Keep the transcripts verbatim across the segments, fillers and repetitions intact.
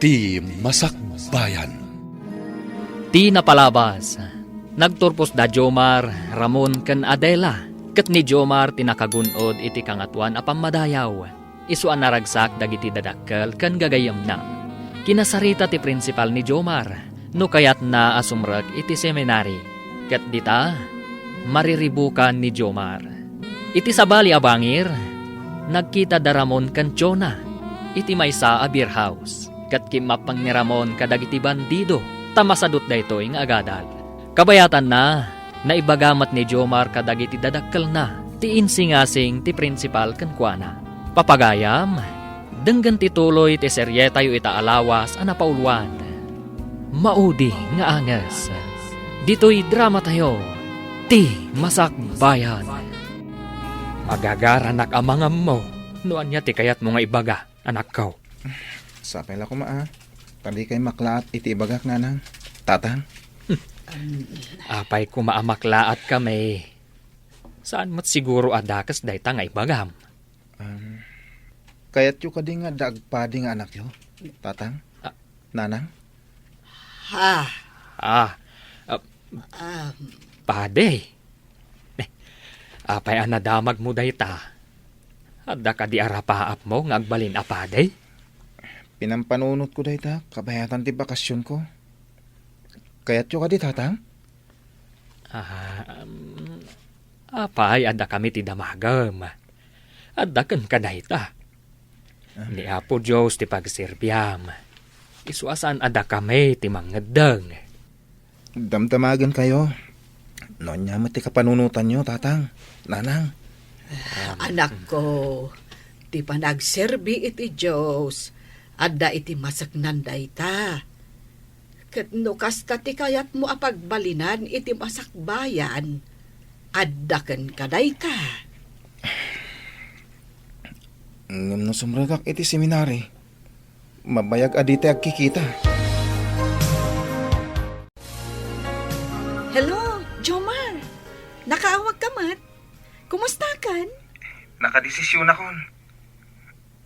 Ti Masakbayan. Ti napalabas, nagturpos da Jomar, Ramon, ken Adela, ket ni Jomar ti nakagun-od iti Kangatoan a Pammadayaw. Isu a naragsak dagiti dadakkel ken gagayyemna. Kinasarita ti prinsipal ni Jomar no kayatna a sumrek iti seminary, ket dita, mariribukan ni Jomar. Iti sabali a bangir, nagkita da Ramon ken Chona iti maysa a beer house, ket kimmappang ni Ramon kadagiti bandido ta masadut daytoy nga agadal. Kabayatanna, naibaga met ni Jomar kadagiti dadakkelna ti insingasing ti prinsipal kenkuana. Papagayam, denggen ti tuloy ti serietayo ita a lawas a napauluan, Maudi nga Anges. Ditoy dramatayo, Ti Masakbayan. Agagaranak a mangammo no ania ti kayatmo nga ibaga, anakko. Sapay la koma, a. Ta dikay maklaat iti ibagak, nanang, tatang. Apay koma a maklaatkami. Saan met siguro a dakes dayta nga ibagam. Um, kayatyo kadi nga adda agpadi nga anakyo, tatang? Ah. Nanang? Ha? Ah, ah, Um, padi. Eh, apay a nadamagmo dayta? Adda kadi a rapaapmo nga agbalin a padi? Pinampanunotko dayta, kabayatan ti bakasionko. Kayatyo kadi, tatang? Ah, um, apay, adda kami ti damagem. Adda kenka dayta. Ah. Ni Apo Dios ti pagserbiam. Isu a saan a dakami ti mangngeddeng. Damdamagenkayo. No ania met ti kapanunotanyo, tatang, nanang. Anakko, ti panagserbi iti Dios, adda iti maseknan dayta. Ket no kasta ti kayatmo a pagbalinan iti masakbayan, adda kenka dayta. Ngem no sumrekak iti seminary, mabayag a ditay agkikita. Hello, Jomar. Nakaawag ka met? Kumusta kan? Nakadesisyonakon.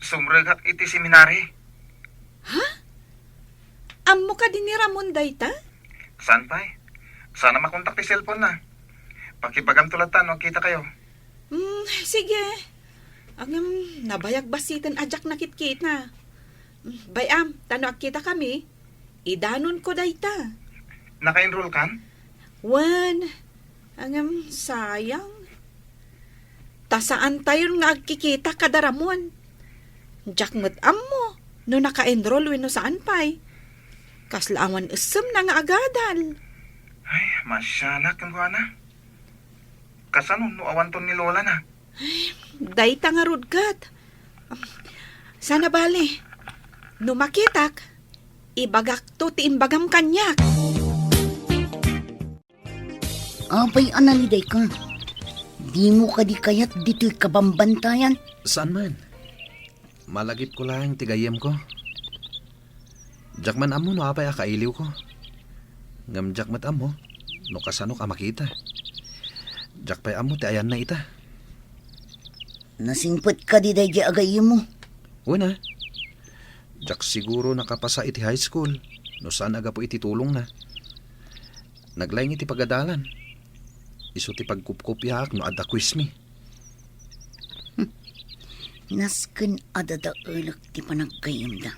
Sumrekak iti seminary. Ha? Ammo kadi ni Ramon dayta? Saan pay? Saan a makontak ti cellphone na. Pakibagamto latta no agkitakayo. Hmm, sige. Ngem, nabayag bassiten a diak nakitkita. Hmm, bay-am, ta no agkitakami, idanonko dayta. Naka-enroll kan? Wen. Ngem, sayang. Ta saantayon nga agkikita kada Ramon. Diak met ammo no naka-enroll wenno saan pay. Kasla awan essemna nga agadal. Ay, masianak kenkuana. Kasano no awanton ni Lola na? Ay, dayta ngarud ket. Saan a bale, no makitak, ibagakto ti imbagam kaniak. Apay a nalidayka? Dimo kadi kayat ditoy kabambantayan? Saan man. Malagipko laeng ti gayyemko. Diak man ammo no apay a kailiwko. Ngem diak met ammo no kasanok a makita. Diak pay ammo ti ayanna ita. Nasingpet kadi daydiay a gayyemmo? Wen a. Diak siguro nakapasa iti high school no saan a gapu iti tulongna. Naglaing iti pagadalan. Isu ti pagkupkopiaak no adda quizmi. Hmm. Nasken a dadaelek ti panaggayyemda.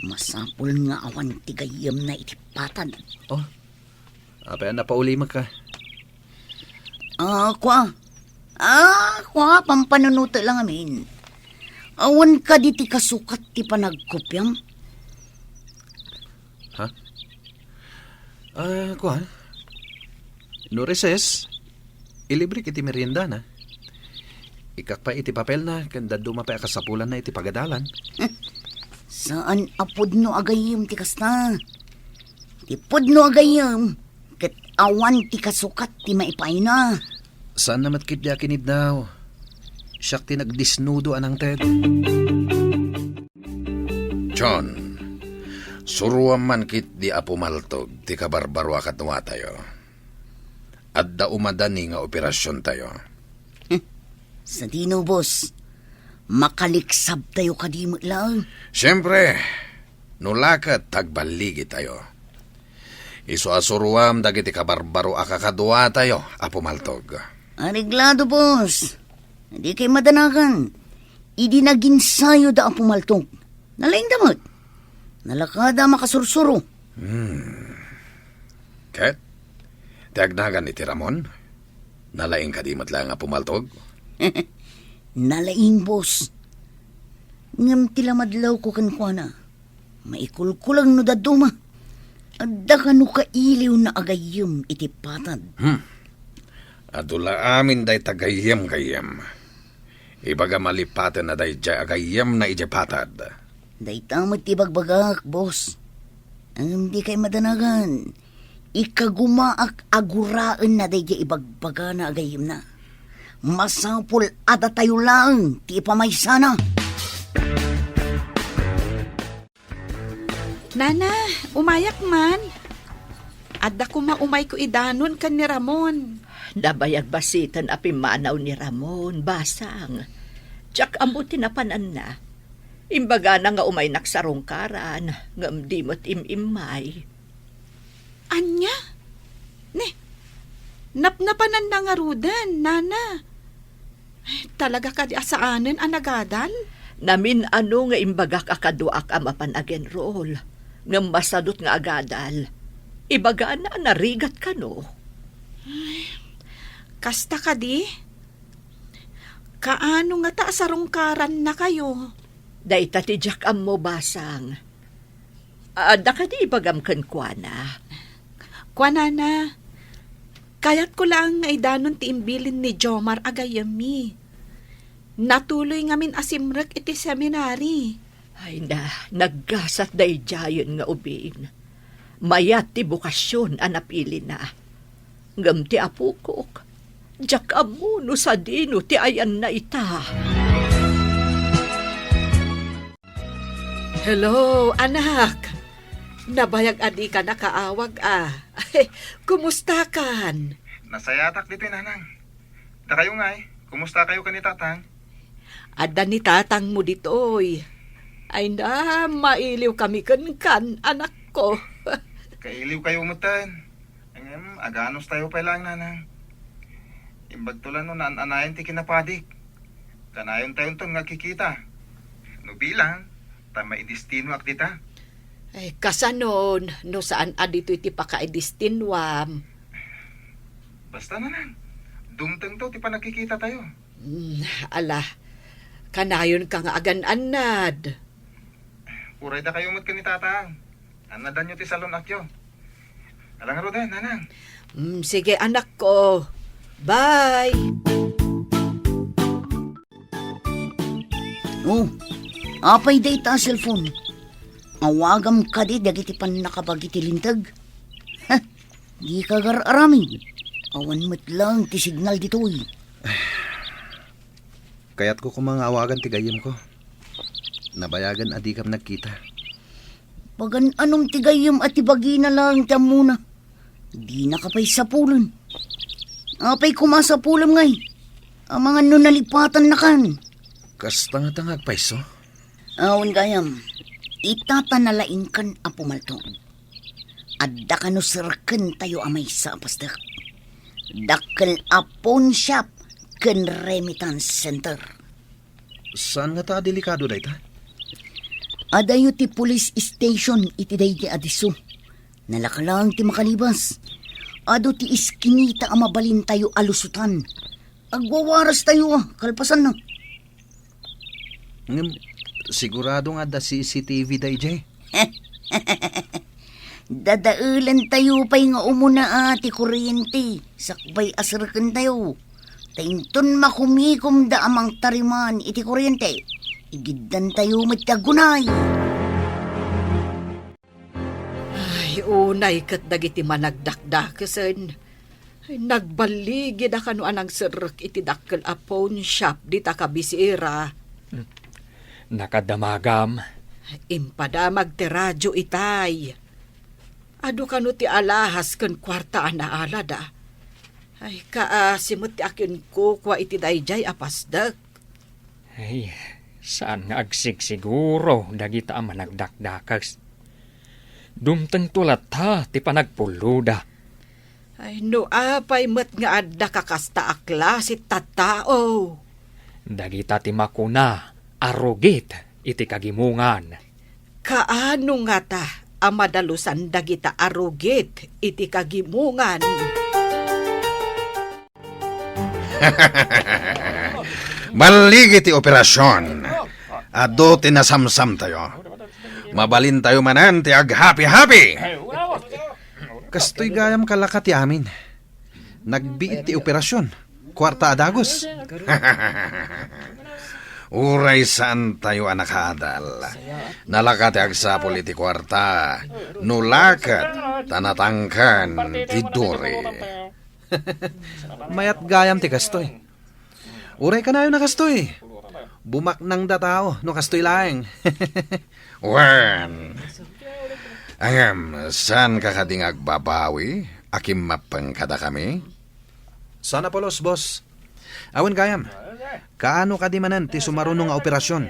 Masapul nga awan ti gayyemna iti patad. Oh, apay a napaulimek ka? Ah, kua. Ah, kua, pampanunotek lang amin. Awan kadi ti kasukat ti panagkopiam? Ha? Ah, kua? No recess, ilibrek iti meriendana. Ikkak pay iti papelna ken dadduma pay a kasapulanna iti pagadalan. Saan a pudno a gayyem ti kasta. Ti pudno a gayyem, ket awan ti kasukat ti maipaayna. Saanna met ketdi a kiniddaw. Siak ti nagdesnudo a nangted. John, suroam man ketdi a pumaltog ti kabarbaro a kaduatayo. Adda umadani nga operasiontayo. Hmm. Sadino, boss? Makaliksabtayo kadi met laeng? Siempre, no la ket ta agballigitayo. Isu a suroam dagiti kabarbaro a kakaduatayo, Apo Maltog. Areglado, boss. Dikay madanagan. Idi naginsayo da Apo Maltog, nalaingda met. Nalakada a makasursuro. Hmm. Ket, ti agnagan iti Ramon? Nalaing kadi met laeng, Apo Maltog? Nalaing, boss. Ngem ti lamadlawko kenkuana, maikulkulang no dadduma. Adda kano kailiwna a gayyem iti patad. Hmm. Adu la amin dayta gayyem-gayyem. Ibagam a lipaten a daydiay a gayyemna idiay patad. Dayta met ti bagbagak, boss. Ngem dikay madanagan. Ikagumaak a guraenna daydiay ibagbagana a gayyemna. Masapul a datayo laeng ti ipamaysana. Nana, umayak man. Adda koma umayko idanon ken ni Ramon. Nabayag basiten a pimmanaw ni Ramon, basang. Diak ammo ti napananna. Imbagana nga umaynak sarungkaran, ngem di met im-immay. Ania? Ne, napnapananna ngaruden, nana. Talaga kadi a saanen a nagadal? Namin-ano nga imbagak a kaduaak a mapan agenrol, ngem masadut nga agadal. Ibagana a narigat kano. Kasta kadi? Kaano ngata a sarungkarannakayo? Dayta ti diak ammo, basang. Adda kadi ibagam kenkuana? Kuanana, kayatko laeng nga idanon ti imbilin ni Jomar a gayyemmi. Natuloy ngamin a simrek iti seminary. Ay na, naggasat daydiayen nga ubing. Mayat ti bokasion a napilina. Ngem ti apokok, diak ammo no sadino ti ayanna ita. Hello, anak. Nabayag a dika nakaawag, a. Kumustakan? Nasayatak ditoy, nanang. Dakayo ngay, kumustakayo ken ni tatang? Adda ni tatangmo ditoy. Ay na, mailiw kami kenkan, anakko. Kailiw kayo metten. Ngem, aganos tayo pay laeng, nanang. Imbagto la no naan-anayen ti kinapadik. Kanayon tayonton nga agkikita. No bilang, ta maidestinoak dita. Ay, kasano, no saan a ditoy ti pakaidestinuam? Basta, nanang, dumtengto ti panagkikita tayo. Hmm, ala, kanayon ka nga agan-annad. Uray dakayo met ken ni tatang. Annadanyo ti salun-atyo. Ala ngaruden, nanang. Hmm, sige, anakko. Bye! Oh, apay dayta a cellphone? Awagam kadi dagiti pannakabagi ti linteg? Heh, dika gar-aramid. Awan met laeng ti signal ditoy. Kayatko koma nga awagan ti gayyemko. Nabayagen a dikam nagkita. Pagan-anom ti gayyem a ti bagina laeng ti ammona? Dinaka pay sapulen. Apay koma a sapulem ngay? Amangan no nalipatannakan. Kasta ngata nga agpayso? Awan gayam. Ita ta nalaingkan a pumaltog. Adda kano serkentayo a maysa a pastek. Dakkel a pawn shop ken remittance center. Saan ngata a delikado dayta? Adayo ti police station iti daydi a disso. Nalaka laeng ti makalibas. Adu ti iskinita a mabalintayo a lusutan. Agwawarastayo a kalpasanna. Ngem, sigurado nga adda C C T V daydiay? Dadaelentayo pay nga umuna a ti kuryente sakbay a serkentayo. Ta inton makumikomda a mangtariman iti kuryente, igiddantayo met ti aggunay. Ay, unay ket dagiti managdakdakesen. Ay, nagballigida kano a nangserrek iti dakkel a pawn shop dita kabisiira. Hmm. Nakadamagam. Impadamag ti radio itay. Adu kano ti alahas ken kuarta a naalada. Ay, kaasi met ti akinkukua iti daydiay a pasdek. Ay, saan nga agsigsiguro dagita a managdakdakes. Dumtengto latta ti panagpulloda. Ay, no apay met nga adda kakasta a klase ti tattao? Dagita ti makuna a rugit iti kagimongan. Kaano ngata a madalusan dagita a rugit iti kagimongan? Balligi ti operasion. Adu ti nasamsamtayo. Mabalintayo manen ti aghapi-hapi. Kastoy gayam kalaka ti amin. Nagbiit ti operasion. Kuarta a dagus. Uray saantayo a nakaadal. Nalaka ti agsapul iti kuarta. No laket, ta natangken ti duri. Mayat gayam ti kastoy. Uray kanayon a kastoy. Bumaknangda tao no kastoy laeng. Wen. Ngem, saanka kadi nga agbabawi a kimmappeng kadakami? Saan a pulos, boss. Awan gayam. Kaano kadi manen ti sumaruno nga operasion?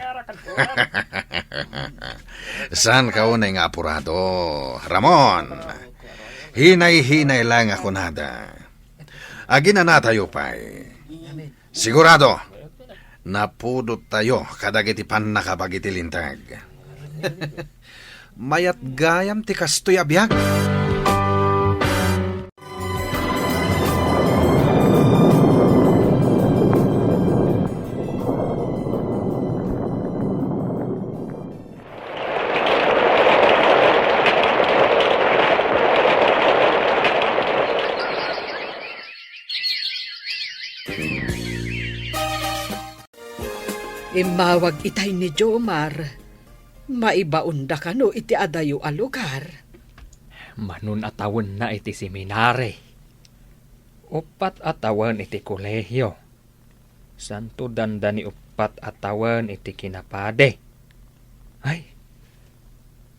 Saanka unay nga apurado, Ramon? Hinay-hinay laeng a kunada. Aginanatayo pay. Sigurado, napudottayo kadagiti pannakabag iti linteg. Mayat gayam ti kastoy a biag. Immawag itay ni Jomar. Maibaonda kano iti adayo a lugar? Mano a tawenna iti seminari. Uppat a tawen iti kolehio. Saanto dandani uppat a tawen iti kinapadi. Ay,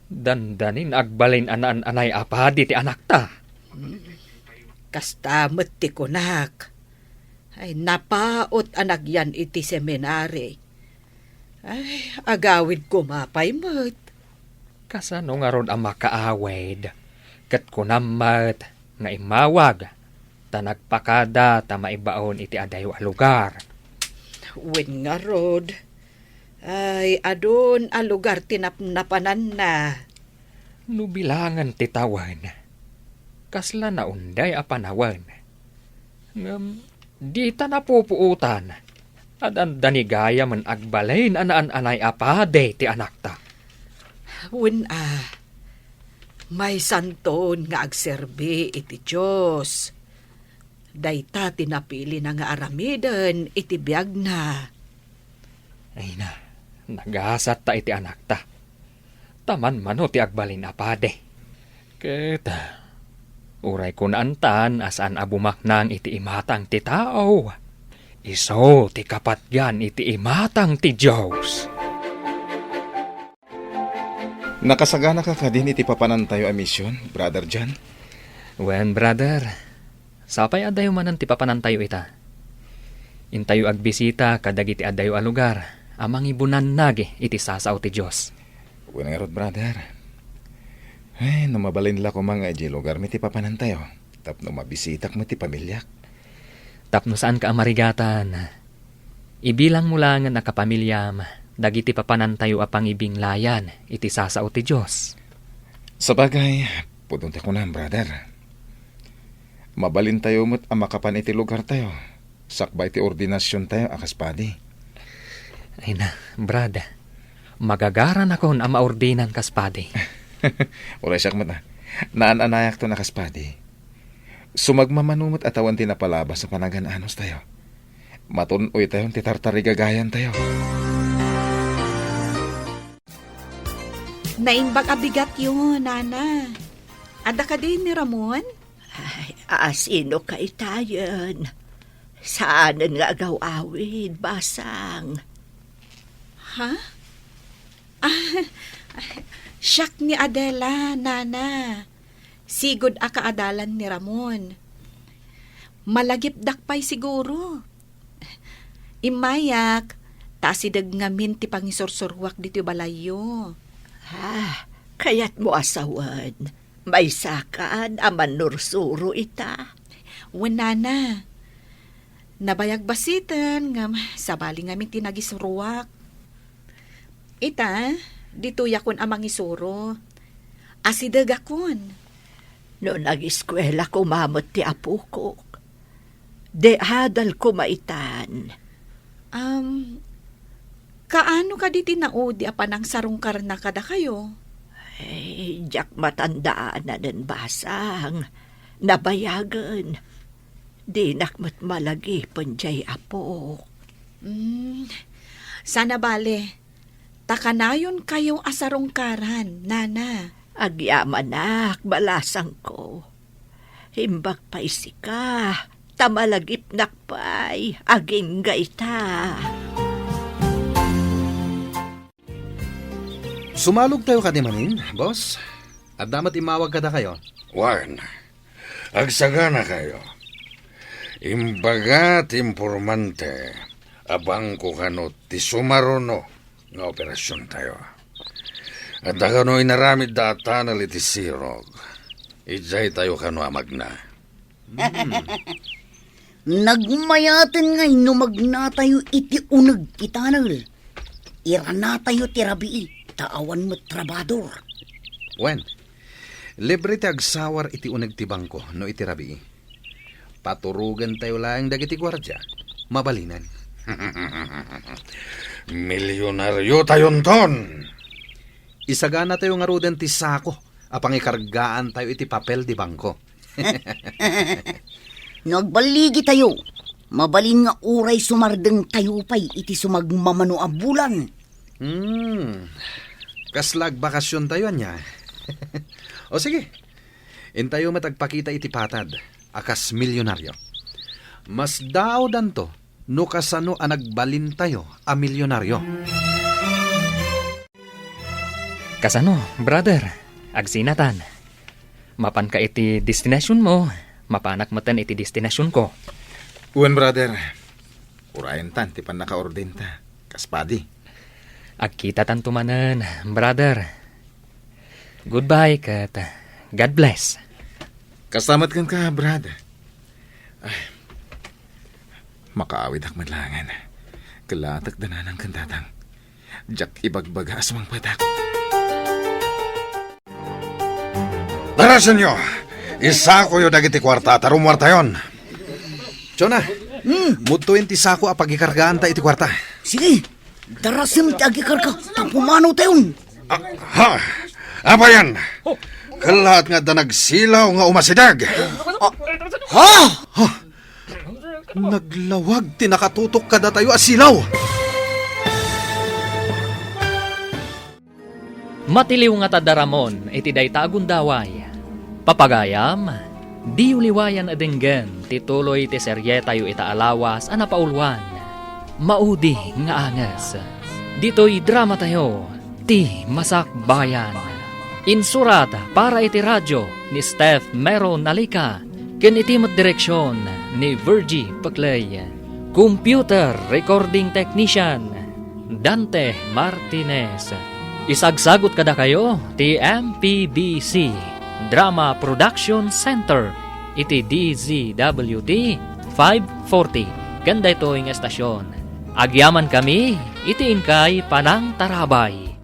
dandani nga agbalin a naan-anay a padi ti anakta. Kasta met ti kunak. Ay, napaut a nagyan iti seminari. Ay, agawid koma pay met. Kasano ngarud a makaawid? Ket kunam met nga immawag, ta nagpakada ta maibaon iti adayo a lugar. Wen ngarud, ay, adun a lugar ti napnapananna. No bilangen ti tawen, kasla naunday a panawen. Ngem dita napupuotan a dandani gayam nga agbalin a naan-anay a padi ti anakta. Wen a, maysanton nga agserbi iti Dios. Dayta ti napilina nga aramiden iti biagna. Ay na, nagasatta iti anakta. Ta manmano ti agbalin a padi. Ket, uray kunaantan a saan a bumaknang iti imatang ti tao, isu ti kapatgan iti imatang ti Dios. Nakasaganaka kadin iti papanantayo a mision, Brother John? Wen, brother. Sapay adayo manen ti papanantayo ita. Intayo agbisita kadagiti adayo a lugar a mangibunannag iti sasao ti Dios. Wen ngarud, brother. Ay, no mabalin la koma nga idiay lugarmi ti papanantayo, tapno mabisitak met ti pamiliak. Tapno saanka a marigatan, ibilangmo laengen a kapamiliam dagiti papanantayo a pangibinglayan iti sasao ti Dios. Sabagay, pudno ti kunam, brother. Mabalintayo met a makapan iti lugartayo, sakbay ti ordinasiontayo a kas padi. Ay na, brad. Magagaranakon a maordinan kas padi. Uray siak met, a. Naan-anayakton a kas padi. Sumagmamano met a tawen ti napalabas a panagan-anostayo. Matun-oytayon ti tartarigagayantayo. Naimbag a bigatyo, nana. Adda kadi ni Ramon? Ay, a, sino kaytayen? Saanen nga agaw-awid, basang. Ha? Ah, siak ni Adela, nana. Sigud a kaadalan ni Ramon. Malagipdak pay siguro. Immayak, ta asideg ngamin ti pangisursuruak ditoy balayyo. Ah, Kayatmo a sawen, maysakan a mannursuro ita? Wen, nana. Nabayag bassiten, ngem sabali ngamin ti nagisuroak. Ita, ditoyakon a mangisuro. Asidegakon. No nagiskuela koma met ti apokok, di adal koma itan. Am, kaano kadi ti naudi a panangsarungkarna kadakayo? Ay, diak matandaanan basang. Nabayagen. Dinak met malagipen diay apok. Mm, sana bale, ta kanayonkayo a sarungkaran, nana. Agyamanak, balasangko. Imbag pay sika, ta malagipnak pay, agingga ita. Sumalogtayo kadi manen, boss? Adda met immawag kadakayo? Wen, agsaganakayo. Imbaga ti impormante a bangko kano ti sumaruno nga operasiontayo. Adda kano inaramidda a tunnel iti sirog. Idiaytayo kano a magna. Hmm. Nagmayaten ngay no magnatayo iti uneg ti tunnel. Iranatayo ti rabii, ta awan met trabador. Wen, libre ti agsawar iti uneg ti bangko no iti rabii. Paturogentayo laeng dagiti guardia. Mabalinen. Milyonariotayon ton! Isaganatayo ngaruden ti sako a pangikargaantayo iti papel di bangko. No agballigitayo, mabalin nga uray sumardengtayo pay iti sumagmamano a bulan. Hmm. Kasla agbakasiontayo ania? O sige, intayo met agpakita iti patad a kas milyonaryo. Masdaawdanto no kasano a nagbalintayo a milyonaryo. Kasano, brother? Agsinatan. Mapanka iti destinationmo, mapanak metten iti destinationko. Wen, brother. Urayentan ti pannakaordenta, kas padi. Agkitatanto manen, brother. Goodbye ket God bless. Kasta met kenka, brad. Ay, makaawidak met laengen. Kellatek da nanang ken tatang. Diak ibagbaga a sumangpetak. Darasenyo, isakoyo dagiti kuarta ta rummuartayon. Chona, hmm, mudtoyen ti sako a pagikargaanta iti kuarta. Sige, darasem ti agikarga, ta pumanawtayon. Ah, ha? Apayan? Kellaat nga adda nagsilaw nga umasideg. Ah, ha? Ha? Naglawag ti nakatutok kadatayo a silaw. Matiliw ngata da Ramon iti dayta a gundaway. Papagayam, diyo liwayan a denggen ti tuloy ti serietayo ita a lawas a napauluan, Maudi nga Anges. Ditoy dramatayo, Ti Masakbayan. Insurat para iti radio ni Steph Mero Nalica ken iti met direksion ni Virgie Peclay. Computer recording technician, Dante Martinez. Isagsagut kadakayo ti M P B C Drama Production Center iti D Z W T five forty ken daytoy nga estasion. Agyamankami iti inkay panangtarabay.